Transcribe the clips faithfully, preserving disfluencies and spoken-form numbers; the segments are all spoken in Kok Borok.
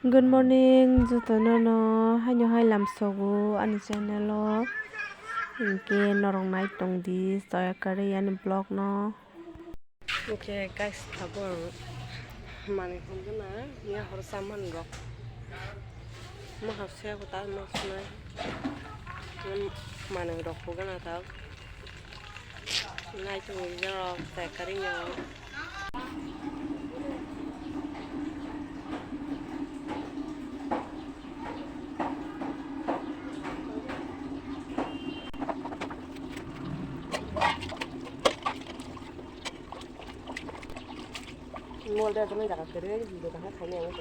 Good morning, jotono no haino hai lamsogo ani channel o. Hinkhe norok nai tong di, soya kwrwi ani vlog no. Hinkhe guys, tabuk ang manwi hwnwi gana, miya horo chamani rok. Mohor se kwtal ma sunai. Manwi rok hwnwi gana tabuk. Nai tongwi jorok, chai kwrwino. Mol de, jaga kwrwi, video kaham khainai ang.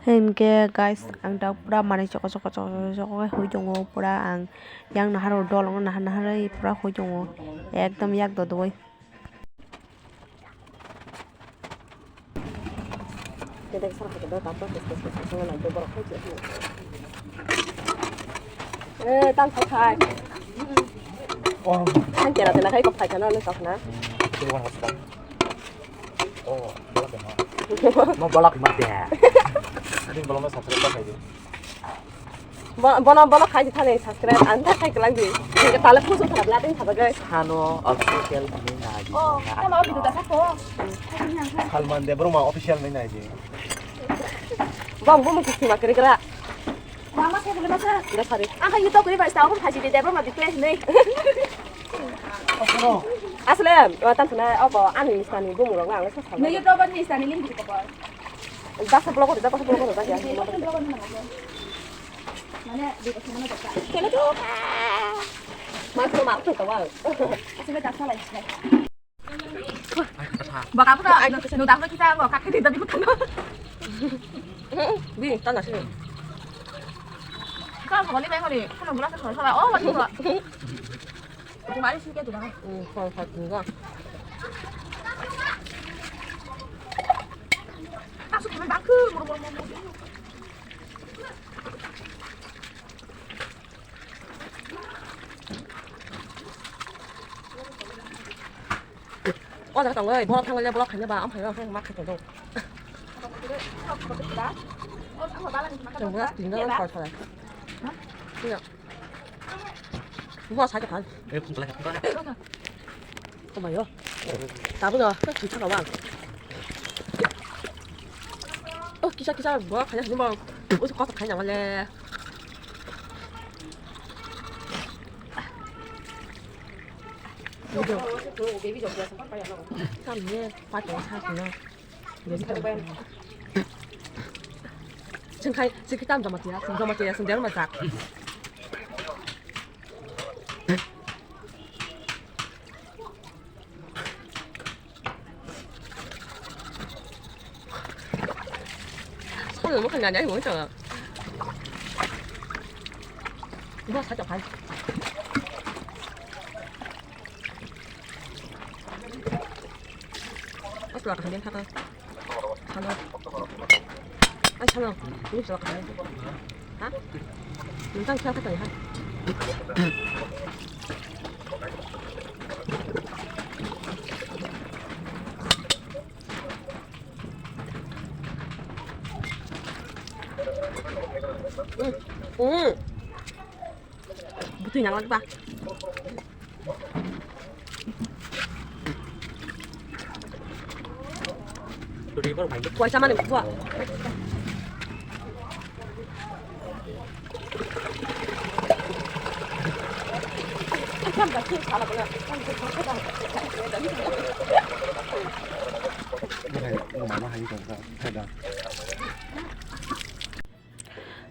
Hinkhe guys, ang tabuk pura manwi chokol chokol chokol chokol khe hui tongo, pura ang yang naharwi dolongno nahar naharwi pura hui tongo, ekdom yak dodogwi. Eh, tang thai thai. Oh. Tang kera tena khai kok thai kana ne kok na. Tei wan hospital. Oh, balak ma. Mo balak ma de. Adi balak ma subscribe khai de. Bo-, bono, bono khai di thani subscribe, ang ta khai kwlak di. Hingke tale pusu thara bla tin thaba gai. Sano official ni nai di. Oh, tama o bidu ta sakho. Salman Debbarma official ni nai di. Bang, bo mo kisi ma kere kera. Mama se bole masa. Da sari. Ang khai yuto kuri bai sa, ang khai di Debbarma di kle nei. Asle, o tan sana, o bo ani sani bo mo rong ang sa sa. Nei yuto ba ni sani ling di ko. Dasa vlog ko, dasa vlog ko, dasa. Kene tu. Mas tu mak tu tawal. Asli dasa lai. Baka pura, no dak kita ngo kaki di tadi bukan. Bi, tan nasi. Kau mau ni mai ni, kau mau nasi, kau mau, oh, mau. Kau mau sih kayak tu dah. Hmm, kau kau tu dah. Aku cuma bangku, muru muru muru. O jaga tongoi, borok thanglaile borok khaina ba, am khaina ma khai tongdo. Tongbo, tingna khoi khoi. Iya. Bo sai khan. Eh, khum lai. Kamayo. Tabuk no, kok kisa kawang. Oh, kisa kisa bo khaina sini bo. Usu kok khaina wale. Kam ye, pa to sa sino. Sengkai, sengkai tam jama tiya, jama tiya, sengdel ma tak. Solo mo kanya mo chang. Ba sa chok hai. Asla ka den kha. Salo. Ai salo. Ni salo ka. Ha? Nang kya kata ya? Hmm. Hmm. Bwtwi nang lak ba. Poisa mani bo.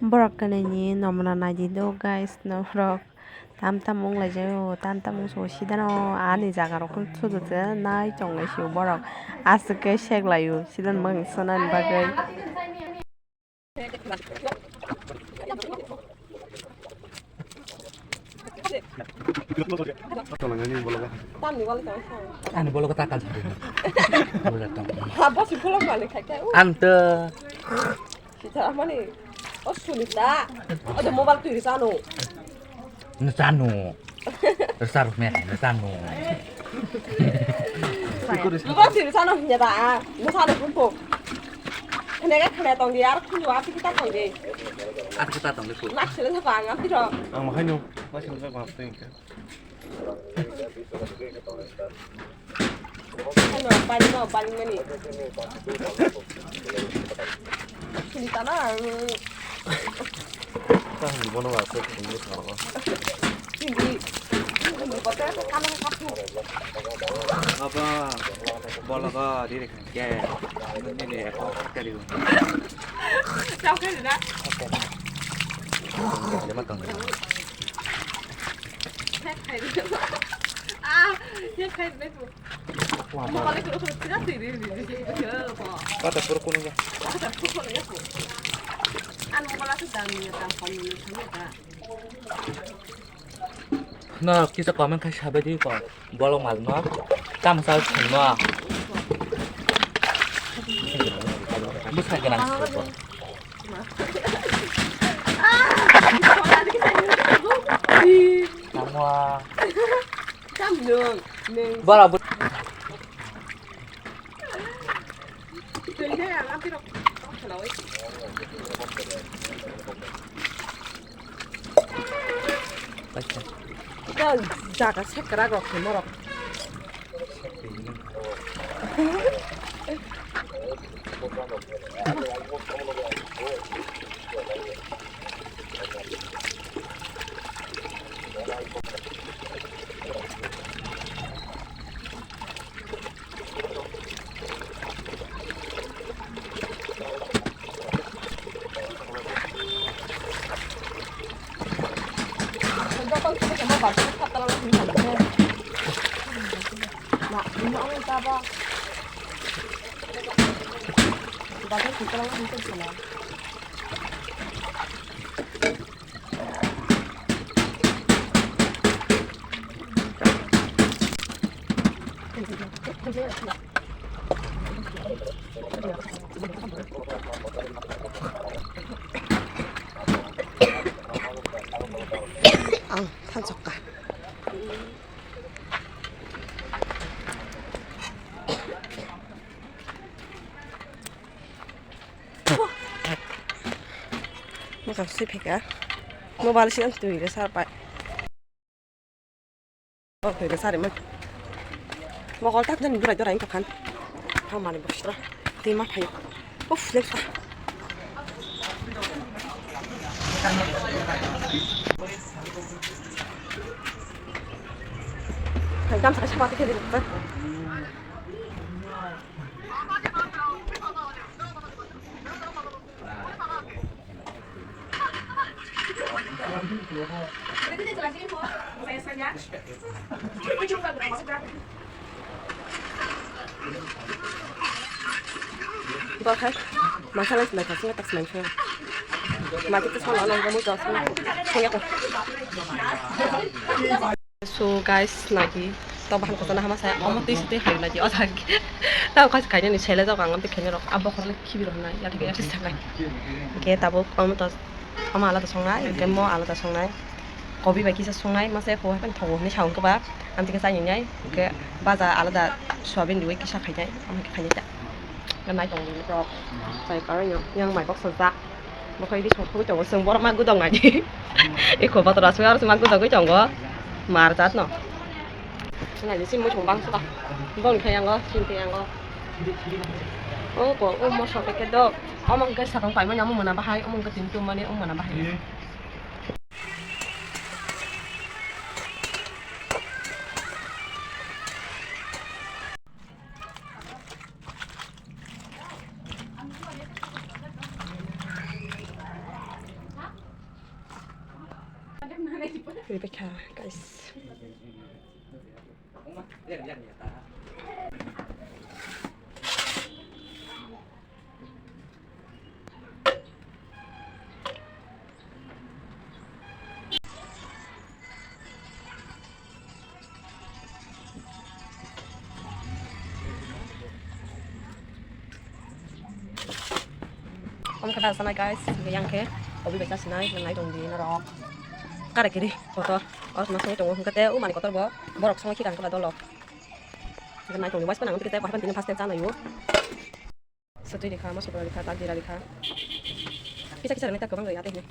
Borok kwnwi ni nomna nai di do, guys, norok. Tam tam wng lai jai o, tam tam wng sio, sidano ani jaga rok sudu se nai chong lai sio borok. Aswk khe sek lai o, sidani bwkhak sanani bagwi. Ani bologo ta kal. Abo si pholok malik khai khai. Ang to. Kita mani. O Sunita. O de mobile twi sano. Nusano. Rwchar rwkmaya hai, nusano. Mobile twi sano hinya da. Nusano pun po. Khne ga khne tong di ar khunju ar kita tong di. Ar kita tong di pu. Nak sele sa ba ngam tiro. Ang mahai no. Masih muda apa apa ini? Ano, bali mo, bali mani. Sini tana. Tang di bono ase, sini tana. Sini. Sini bote, kamu kapu. Apa? Bola ba, diri kan. Ya, ini ni, apa, kali. Kau kan dah? Dia makan. Ah, ya kayak gitu. Mau balik ke rumah kita sih, ini, ini, ini. Ya, apa? Kata pur kuning ya. Kata pur kuning ya, apa? Anu, malah tuh dan ya, dan kono ini, ini, apa? No, kisa comment khai sabai di ko. Bolong mal no. Tam sa sung no. Bus khai ganang sung ko. Tamo. Bara bu. Ita jaga sekrak rok ni morok. Ang thanchok kha. Mokol si phika. Mobile si ang twi re sar pai. Oh, twi re sar man. Mokol tak jan durai durai to khan. Thamani bosra. Twi ma phai. Uf, lekha. Hai, kam sa sa pati ke dikta. Bo hai, masala sinai khasing tak sinai khe. Mati ke sala nang kamu tas. Saya kok. So guys, naidi, to bahan kosana hama saya, omo twi sitwi hayu naidi, o jagi. Tao kasi kainani sele jok ang, amtwi khaina rok, abo khorle khibi rok nai, yati yati sanai. Ke tabuk, omo to, omo alada songnai, ke mo alada songnai. Kobi bai kisa songnai, masa ko hapen thogo ni saung ko ba, amtwi ke sai nai, ke baja alada soyabin diwi kisa khainai, omo khainai ta. Nai tong rok, sai karo yang, yang mai kok sajak. Mokhai di songkhogwi tongo, chwng borok ma gudok nai di. Eko bator aswk aro ma gudogwi tongo. Mar jat no. Nai di sim muchung bang suka. Bong khe yango, sim khe yango. O ko, o moso packet do. Omo hwnkhe sakang paimani, omo mona bahai, omo hwnkhe tini tummani, omo mona bahai. Rebecca, guys. Omo khe da sanai guys, hingke yang khe obi bai cha sinai, nang nai tong di norok. Kare kiri kotor, oro songwi tongo, hingke te o mani kotor bo, borok songwi khika hingke ba dolo. Hingke nai tong di, waiso nang tei kok hapan tini first time cha nai o. Sotwi rikha, mosok rikha, tak jira rikha. Kisa kisa rwnai tak kwbang rwya tei hwnwi.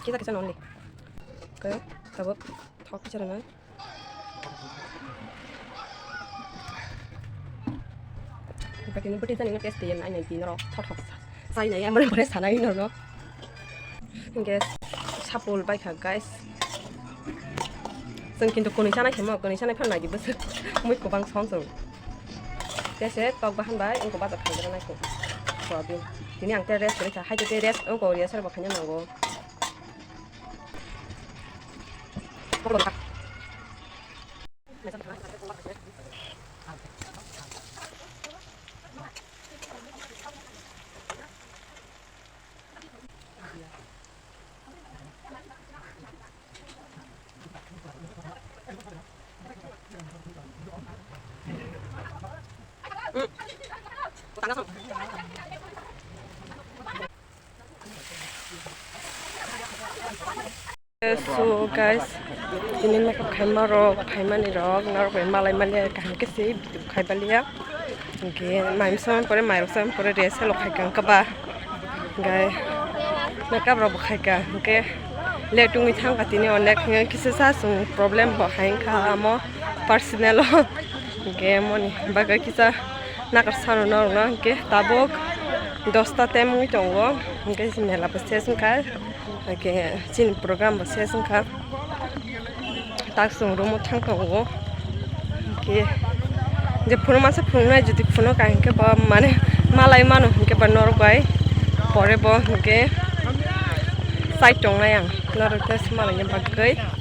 Kisa kisa no only. Khe tabuk thok kisa rwnai. Bwtwi ni test twi nai nai di norok thok thok sa-, sai nai, amoni pore sanai norok. Hingke sapul baikha, guys. Chwng kintu kwnwi chanai khaimo, kwnwi chanai phano naidi bwswk mui kwbang song chwng. Tese tok bahan bai wngkha bajar khaijak nai kho. Soyabin. Tini ang te rest khaikha, hai te rest wngkha, rehearsal bo khaina nango. So guys, tini makeup khaima rok, khaimani rok, norok bai malai mani kaham khe se video khai baliya. Hingke mai misa pore, mai rok sa pore, rest lo khai kang kaba. Hingke makeup rok bo khai ka, hingke late wngwi thang ka tini onek, hingke kisa sa chwng problem bo hai wngkha amo personal o. Hingke moni bagwi kisa nakar sano norok no, hingke tabuk dosta tem wngwi tongo, hingke mela bo ses wngkha. Hingke chini program bo ses wngkha. Tak chwng room o thang tongo. Hingke je phunuk masa phunuknai, jodi phunuk ka hingke ba mane malai mano hingke ba norok bai pore bo hingke chai tongnai ang norok tei se malai ni bagwi.